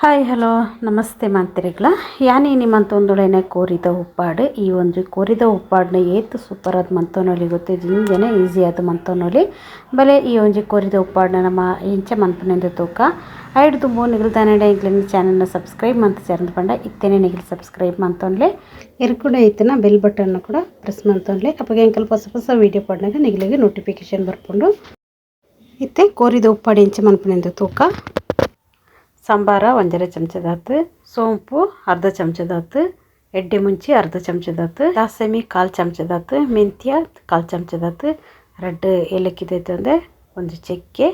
Hi hello namaste ಮಾಂತಿರಿಗ್ಲ ಯಾನಿ ನಿಮ್ಮಂತೊಂದುಳೆನೆ ಕೋರಿದ ಉಪ್ಪಾಡು ಈ ಒಂದು ಕೋರಿದ ಉಪ್ಪಾಡನ್ನ ಏತು ಸೂಪರ್ ಆದ ಮಂತೊನೊಲಿ ಗೊತ್ತು ಜಿಂಜನೆ ಈಸಿ ಆದ ಮಂತೊನೊಲಿ ಬಲೆ ಈ ಒಂಜಿ ಕೋರಿದ ಉಪ್ಪಾಡನ್ನ ನಮ್ಮ ಎಂಚ ಮನ್ಪುನೆಂದು ತೂಕ ಐಡ್ ದುಂಬು ನಿಗಲ್ ದಾನೆಡ ಎಂಕ್ಲೆನ ಚಾನೆಲ್ನ ಸಬ್ಸ್ಕ್ರೈಬ್ ಮಂತ್ ಚರಂದ್ ಪಂಡ ಇತ್ತೆನೆ ನಿಗಲ್ ಸಬ್ಸ್ಕ್ರೈಬ್ ಮಂತೊನ್ಲೆ ಎರ್ ಕೂಡ ಇತ್ತಿನ ಬೆಲ್ ಬಟನ್ ಕೂಡ ಪ್ರೆಸ್ ಮಂತೊನ್ಲೆ ಅಪಗ ಎಂಕಲ್ ಹೊಸ ಹೊಸ ವೀಡಿಯೋ ಪಾಡ್ನಾಗ ನಿಗಲಿಗೆ ನೋಟಿಫಿಕೇಶನ್ ಬರ್ಪುಂಡು. ಇತ್ತೆ ಕೋರಿದ ಉಪ್ಪಾಡು ಎಂಚ ಮನ್ಪುನೆಂದು ತೂಕ. ಸಾಂಬಾರ 1.5 ಚಮಚದಾತು, ಸೋಂಪು ಅರ್ಧ ಚಮಚದಾತು, ಎಡ್ಡೆ ಮುಂಚಿ ಅರ್ಧ ಚಮಚದಾತು, ದಾಸೆಮಿ ಕಾಲು ಚಮಚದಾತು, ಮೆಂತ್ಯ ಕಾಲು ಚಮಚದಾತು, ರಡ್ಡ್ ಏಲಕ್ಕಿ ದೆತ್ತೊಂದೆ, ಒಂಜಿ ಚಕ್ಕೆ,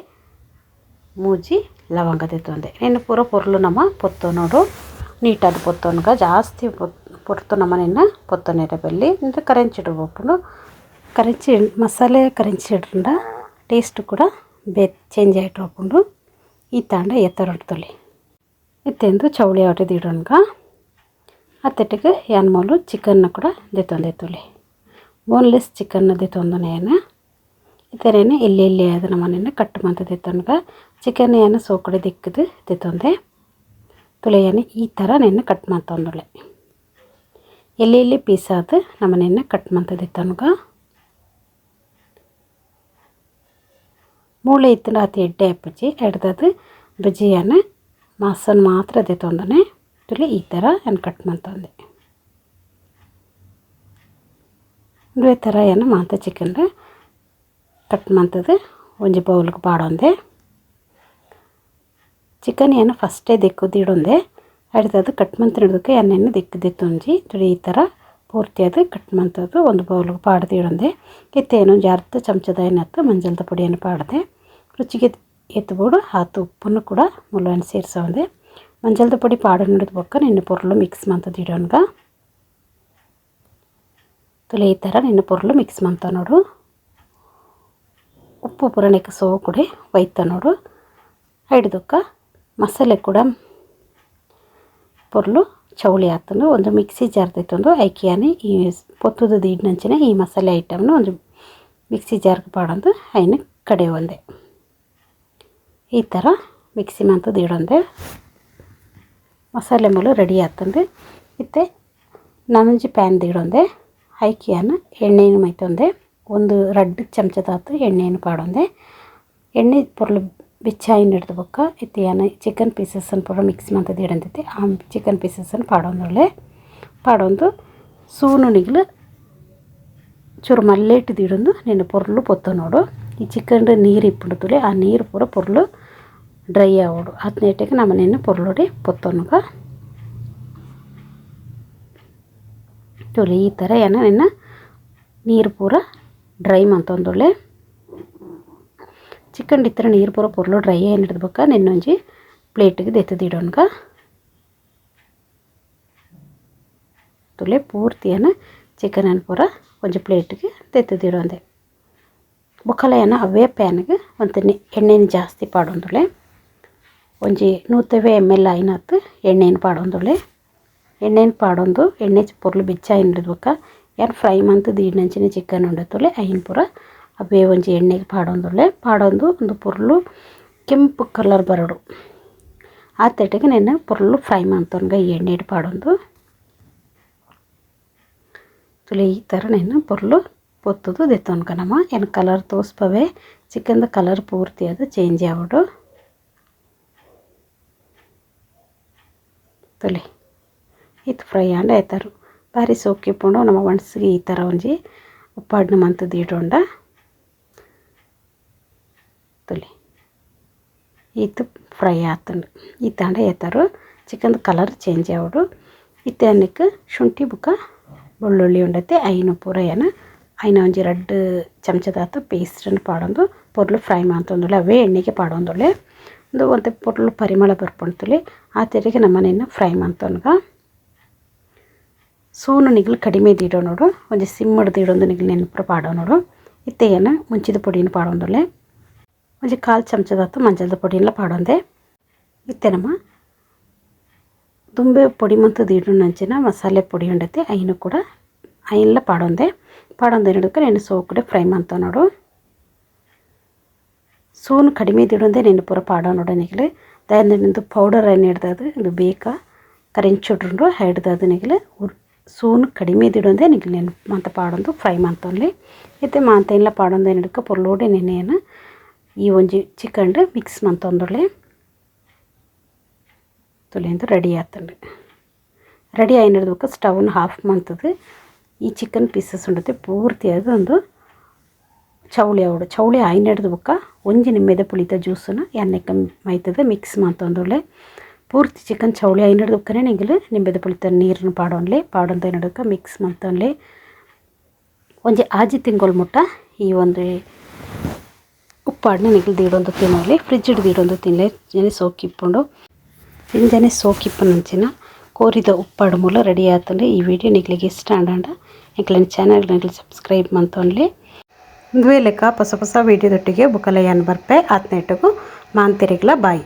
ಮೂಜಿ ಲವಂಗ ದೆತ್ತೊಂದೆ. ನೆನ್ ಪೂರ ಪೊರ್ಲು ನಮ ಪೊತ್ತೊನೊಡು, ನೀಟಾದ್ ಪೊತ್ತೊನ್ಗ ಜಾಸ್ತಿ ಪೊರ್ತು ನಮ ನೆನ್ನ ಪೊತ್ತೊನೆರೆ ಬಲ್ಲಿ ಇಂದು ಕರೆಂಚಿಡ್ ಪೋಪುಂಡು. ಕರೆಂಚಿ ಮಸಾಲೆ ಕರೆಂಚಿಡ್ಂಡ ಟೇಸ್ಟ್ ಕೂಡ ಬೇ ಚೇಂಜ್ ಆಯ್ಟ್ ಪೋಪುಂಡು. ಈ ತಾಂಡ ಎತ್ತರೊಡ್ತೊಲಿ ಇತ್ತೆಂದು ಚೌಳಿ ಆಟ ದಿಡೊನ್ಗ ಅತ್ತೆಟ್ಟಿಗೆ ಯಾನ್ ಮೂಲು ಚಿಕನ್ನ ಕೂಡ ದೆತ್ತೊಂದೆತ್ತೊಲಿ. ಬೋನ್ಲೆಸ್ ಚಿಕನ್ ದೆತ್ತೊಂದನೆ ಯಾನ್ ಇತ್ತರೇನೆ ಎಲ್ಲಿ ಎಲ್ಲಿ ಆದ ನಮನೆನ್ ಕಟ್ ಮಂತ್ ದೆತ್ತೊನ್ಗ ಚಿಕನ್ ಯಾನ್ ಸೋಕಡೆ ದಿಕ್ಕದು ದೆತ್ತೊಂದೆ. ತುಲೆಯಾನ ಈ ಥರ ನೆನ್ನ ಕಟ್ ಮಂತೊಂದುಲ್ಲೆ. ಎಲ್ಲಿ ಎಲ್ಲಿ ಪೀಸ್ ಆದ್ ನಮನೆನ್ ಕಟ್ ಮಂತ್ ದೆತ್ತೊನ್ಗ. ಮೂಳೆ ಇತ್ತಂಡ ಆತ್ ಎಡ್ಡೆ ಆಪುಜಿ ಎಡ್ದದು ಬಜಿಯಾನ ಮಾಸನ್ ಮಾತ್ರ ದೆತ್ತೊಂದನೆ. ತುಲೆ ಈ ಥರ ಯಾನ್ ಕಟ್ ಮಂತೊಂದೆ. ಉಂದುವೆ ಥರ ಯಾನ್ ಮಾತ ಚಿಕನ್ ಕಟ್ ಮಂತುದು ಒಂಜಿ ಬೌಲ್ಗ್ ಪಾಡೊಂದೆ. ಚಿಕನ್ ಯಾನ್ ಫಸ್ಟೇ ದೆಕ್ಕು ದೀಡೊಂದೆ. ಅಡ್ದದು ಕಟ್ ಮಂತಿನದಕ್ಕೆ ಯಾನ್ ದೆಕ್ಕು ದೆತ್ತೊಂಜಿ. ತುಲೆ ಈ ಥರ ಪೂರ್ತಿಯಾದ್ ಕಟ್ ಮಂತುದು ಒಂದು ಬೌಲ್ಗ್ ಪಾಡ್ದ್ ದೀಡೊಂದೆ. ಇತ್ತೆ ಯಾನ್ ಒಂಜಿ ಅರ್ಧ ಚಮಚದ ಏನತ್ತು ಮಂಜಲ್ದ ಪೊಡಿಯನ್ನು ಪಾಡ್ದೆ. ರುಚಿಗೆ ಏತ್ ಬೋಡು ಆತ್ ಉಪ್ಪುನು ಕೂಡ ಮುಲ್ಲನ್ನು ಸೇರ್ಸೊಂದೆ. ಮಂಜಲ್ದ ಪೊಡಿ ಪಾಡೊಂದು ಬೊಕ್ಕ ನಿನ್ನ ಪೊರ್ಲು ಮಿಕ್ಸ್ ಮಂತ್ ದೀಡೊನ್ಗ. ತುಲೆ ಈ ಥರ ನಿನ್ನ ಪೊರ್ಲು ಮಿಕ್ಸ್ ಮಂತ ನೋಡು. ಉಪ್ಪು ಪೂರ ಸೋಕುಡೆ ಒಯ್ತ ನೋಡು. ಐಡ್ದೊಕ್ಕ ಮಸಾಲೆ ಕೂಡ ಪೊರ್ಲು ಚೌಳಿ ಆತುಂಡು. ಒಂದು ಮಿಕ್ಸಿ ಜಾರ್ ದೆತ್ತೊಂದು ಐಕ್ ಯಾನ್ ಈ ಪೊತ್ತುದು ದೀಡ್ನಂಚನೆ ಈ ಮಸಾಲೆ ಐಟಮ್ನ ಒಂದು ಮಿಕ್ಸಿ ಜಾರ್ಗ್ ಪಾಡೊಂದು ಐನ್ ಕಡೆಯೊಂದೆ. ಈ ಥರ ಮಿಕ್ಸಿ ಮಂತ್ ದೀಡೊಂದೆ. ಮಸಾಲೆ ಮೂಲು ರೆಡಿ ಆತುಂಡು. ಇತ್ತೆ ನನೊಂಜಿ ಪ್ಯಾನ್ ದೀಡೊಂದೆ. ಐಕ್ ಯಾನ್ ಎಣ್ಣೆನ್ ಮೈತೊಂದೆ. ಒಂದು ರಡ್ಡ್ ಚಮಚದಾತ್ ಎಣ್ಣೆನ್ ಪಾಡೊಂದೆ. ಎಣ್ಣೆ ಪೊರ್ಲು ಬೆಚ್ಚ ಆಯಿನೆಡ್ದ್ ಬೊಕ್ಕ ಇತ್ತೆ ಯಾನ್ ಚಿಕನ್ ಪೀಸಸ್ಸನ್ನು ಪೂರ ಮಿಕ್ಸ್ ಮಂತ್ ದೀಡೊಂದಿತ್ತೆ ಆ ಚಿಕನ್ ಪೀಸಸ್ಸನ್ನು ಪಾಡೊಂದುಲ್ಲೆ. ಪಾಡೊಂದು ಸೂನು ನಿಗ್ಲು ಚೂರು ಮಲ್ಲೇಟ್ ದೀಡೊಂದು ನೆನ್ ಪೊರ್ಲು ಪೊತ್ತೊನೊಡು. ಈ ಚಿಕನ್ ನೀರು ಇಪ್ಪುಂಡು ತೂಲೆ ಆ ನೀರು ಪೂರ ಪೊರ್ಲು ಡ್ರೈ ಆವೊಡು. ಆತ್ನೇಟೆಗ್ ನಮ ನೆನ್ ಪೊರ್ಲುಡೆ ಪೊತ್ತೊನುಗ. ತೂಲೆ ಈ ಥರ ಯಾನ್ ನೆನ್ನ ನೀರು ಪೂರ ಡ್ರೈ ಮಂತೊಂದುಲ್ಲೆ. ಚಿಕನ್ ಇತ್ತರ ನೀರು ಪೂರ ಪೊರ್ಲು ಡ್ರೈ ಆಯಿನೆಡ್ದ್ ಬೊಕ್ಕ ನೆನ್ನೊಂಜಿ ಪ್ಲೇಟ್ಗ್ ದೆತ್ತ್ ದೀಡೊನ್ಗ. ತೂಲೆ ಪೂರ್ತಿ ಯಾನ್ ಚಿಕನ್ ಪೂರ ಒಂಜಿ ಪ್ಲೇಟ್ಗ್ ದೆತ್ತ್ ದೀಡೊಂದೆ. ಬೊಕ್ಕಲ ಯಾನ್ ಅವೇ ಪ್ಯಾನ್ಗ್ ಒಂತೆ ಎಣ್ಣೆನ್ ಜಾಸ್ತಿ ಪಾಡೊಂದುಲ್ಲೆ. ಒಂಜಿ 150 ml ಆಯಿನಾತ್ ಎಣ್ಣೆನ್ ಪಾಡೊಂದುಲ್ಲೆ. ಎಣ್ಣೆನ್ ಪಾಡೊಂದು ಎಣ್ಣೆ ಪೊರ್ಲು ಬೆಚ್ಚ ಆಯಿನೆಡ್ದ್ ಬೊಕ್ಕ ಯಾನ್ ಫ್ರೈ ಮಂತ್ ದೀಡ್ನಂಚಿನ ಚಿಕನ್ ಉಂಡು ತೂಲೆ ಐನ್ ಪೂರ ಅವೇ ಒಂಜಿ ಎಣ್ಣೆಗ್ ಪಾಡೊಂದುಲ್ಲೆ. ಪಾಡೊಂದು ಉಂದು ಪೊರ್ಲು ಕೆಂಪು ಕಲರ್ ಬರೊಡು. ಆತೆಟಿಗೆ ನೆನ್ ಪೊರ್ಲು ಫ್ರೈ ಮಂತೊನ್ಗ ಈ ಎಣ್ಣೆಡ್ ಪಾಡೊಂದು. ತೂಲೆ ಈ ಥರ ನೆನ್ ಪೊರ್ಲು ಪೊತ್ತುದು ದೆತ್ತೊನ್ಗ ನಮ. ಯಾನ್ ಕಲರ್ ತೋಸ್ಪವೆ ಚಿಕನ್ದ ಕಲರ್ ಪೂರ್ತಿ ಅದು ಚೇಂಜ್ ಆವೊಡು. ತೂಲೆ ಇತ್ ಫ್ರೈ ಆಂಡ ಆಯ್ತಾರು ಬಾರಿ ಸೋಕು ಇಪ್ಪುಂಡು. ನಮ ಒಣಸ್ಗೆ ಈ ಥರ ಒಂಜಿ ಉಪ್ಪಾಡ್ನ ಮಂತ್ ದೀಡೊಂಡ. ತೂಲೆ ಈತ್ ಫ್ರೈ ಆತುಂಡು. ಈತಾಂಡ ಏತಾರು ಚಿಕನ್ದ ಕಲರ್ ಚೇಂಜ್ ಆವೊಡು. ಇತ್ತೆ ನೆಕ್ಕ್ ಶುಂಠಿ ಬೊಕ್ಕ ಬೆಳ್ಳುಳ್ಳಿ ಉಂಡತೆ ಐನ್ ಪೂರ ಯಾನ್ ಐನ ಒಂಜಿ ರಡ್ಡ್ ಚಮಚದಾತ್ ಪೇಸ್ಟನ್ ಪಾಡೊಂದು ಪೊರ್ಲು ಫ್ರೈ ಮಂತೊಂದುಲ್ಲೆ. ಅವೇ ಎಣ್ಣೆಗೆ ಪಾಡೊಂದುಲ್ಲೆ. ಉಂದು ಒಂತೆ ಪೊರ್ಲು ಪರಿಮಳ ಬರ್ಪುಂಡು ತೂಲೆ. ಆತೆರಿಗೆ ನಮ ನೆನ್ ಫ್ರೈ ಮಂತೊನ್ಗ. ಸೂನು ನಿಗ್ಲು ಕಡಿಮೆ ದೀಡೊನೊಡು. ಒಂಜಿ ಸಿಮ್ಮಡ್ ದೀಡೊಂದು ನಿಗ್ಲು ನೆನ್ ಪೂರ ಪಾಡೊನೊಡು. ಇತ್ತೆ ಯಾನ್ ಮುಂಚಿದ ಪೊಡಿನ್ ಪಾಡೊಂದುಲ್ಲೆ. ಒಂಜಿ ಕಾಲು ಚಮಚದಾತ್ ಮಂಜಲ್ದ ಪೊಡಿನ್ಲ ಪಾಡೊಂದೆ. ಇತ್ತೆ ನಮ ದುಂಬೆ ಪೊಡಿ ಮಂತ್ ದೀಡುನಂಚಿನ ಮಸಾಲೆ ಪೊಡಿ ಉಂಡತೆ ಐನು ಕೂಡ ಐನ್ಲ ಪಾಡೊಂದೆ. ಪಾಡೊಂದು ನೆನ್ ಸೋಕುಡೆ ಫ್ರೈ ಮಂತೊನೊಡು. ಸೂನು ಕಡಿಮೆ ದೀಡೊಂದೆ ನೆನ್ ಪೂರ ಪಾಡೊನೊಡು ನಿಗ್ಲು. ದಾಯೆಂದ್ ಪೌಡರ್ ಆಯಿನೆಡ್ದಾದ್ ಉಂದು ಬೇಗ ಕರಿಂಚೊಡುಂಡು. ಐಡ್ದಾದ್ ನಿಕುಲು ಸೂನು ಕಡಿಮೆ ದಿಡೊಂದೆ ನಿಕುಲು ಮಾತ ಪಾಡೊಂದು ಫ್ರೈ ಮಂತೊನ್ಲೆ. ಇತ್ತೆ ಮಾತೆನ್ಲ ಪಾಡೊಂದು ಐನೆಡ್ಕ ಪೊರ್ಲುಡೆ ನೆನೆನ್ ಈ ಒಂಜಿ ಚಿಕನ್ ಮಿಕ್ಸ್ ಮಂತೊಂದುಲ್ಲೆ. ತೂಲೆ, ಉಂದು ರೆಡಿ ಆತುಂಡು. ರೆಡಿ ಆಯಿನೆಡ್ದ್ ಬೊಕ್ಕ ಸ್ಟವ್ನ್ ಆಫ್ ಮಂತುದು ಈ ಚಿಕನ್ ಪೀಸಸ್ ಉಂಡತೆ ಪೂರ್ತಿಯಾದ್ ಉಂದು ಚೌಳಿ ಆವೊಡು. ಚೌಳಿ ಆಯಿನೆಡ್ದ್ ಬೊಕ್ಕ ಒಂಜಿ ನಿಂಬೆದ ಪುಳಿತ ಜ್ಯೂಸನ್ನು ಎಣ್ಣೆಕ್ ಮೈತುದು ಮಿಕ್ಸ್ ಮಂತೊಂದುಲ್ಲೆ. ಪೂರ್ತಿ ಚಿಕನ್ ಚೌಳಿ ಆಯಿನೆಡ್ದ್ ಬೊಕ್ಕನೆ ನಿಕುಲು ನಿಂಬೆದ ಪುಳಿತ ನೀರ್ನ್ ಪಾಡೊನ್ಲೆ. ಪಾಡೊಂದು ಐನೆಡ್ದ್ ಮಿಕ್ಸ್ ಮಂತೊನ್ಲೆ. ಒಂಜಿ 6 ತಿಂಗೊಳು ಮುಟ್ಟ ಈ ಒಂಜಿ ಉಪ್ಪಾಡ್ನ ನಿಕುಲು ದೀಡೊಂದು ತಿನೊಲಿ. ಫ್ರಿಜ್ ದೀಡೊಂದು ತಿನ್ಲೆ, ಸೋಕು ಇಪ್ಪುಂಡು. ಇಂಚನೆ ಸೋಕಿಪ್ಪುನಂಚಿನ ಕೋರಿದ ಉಪ್ಪಾಡು ಮೂಲ ರೆಡಿ ಆತುಂಡು. ಈ ವಿಡಿಯೋ ನಿಕ್ಲೆಗ್ ಇಷ್ಟ ಆಂಡ ನಿಕ್ಲೆನ ಚಾನೆಲ್ ನಿಕುಲು ಸಬ್ಸ್ಕ್ರೈಬ್ ಮಂತೊನ್ಲೆ. ಉಂದುವೇ ಲೆಕ್ಕ ಹೊಸ ಹೊಸ ವೀಡಿಯೋದೊಟ್ಟಿಗೆ ಬೊಕಲ ಯಾನ್ ಬರ್ಪೆ. ಆತ್ನೆಟ್ಟುಗು ಮಾಂತೆರೆಗ್ಲ ಬಾಯ್.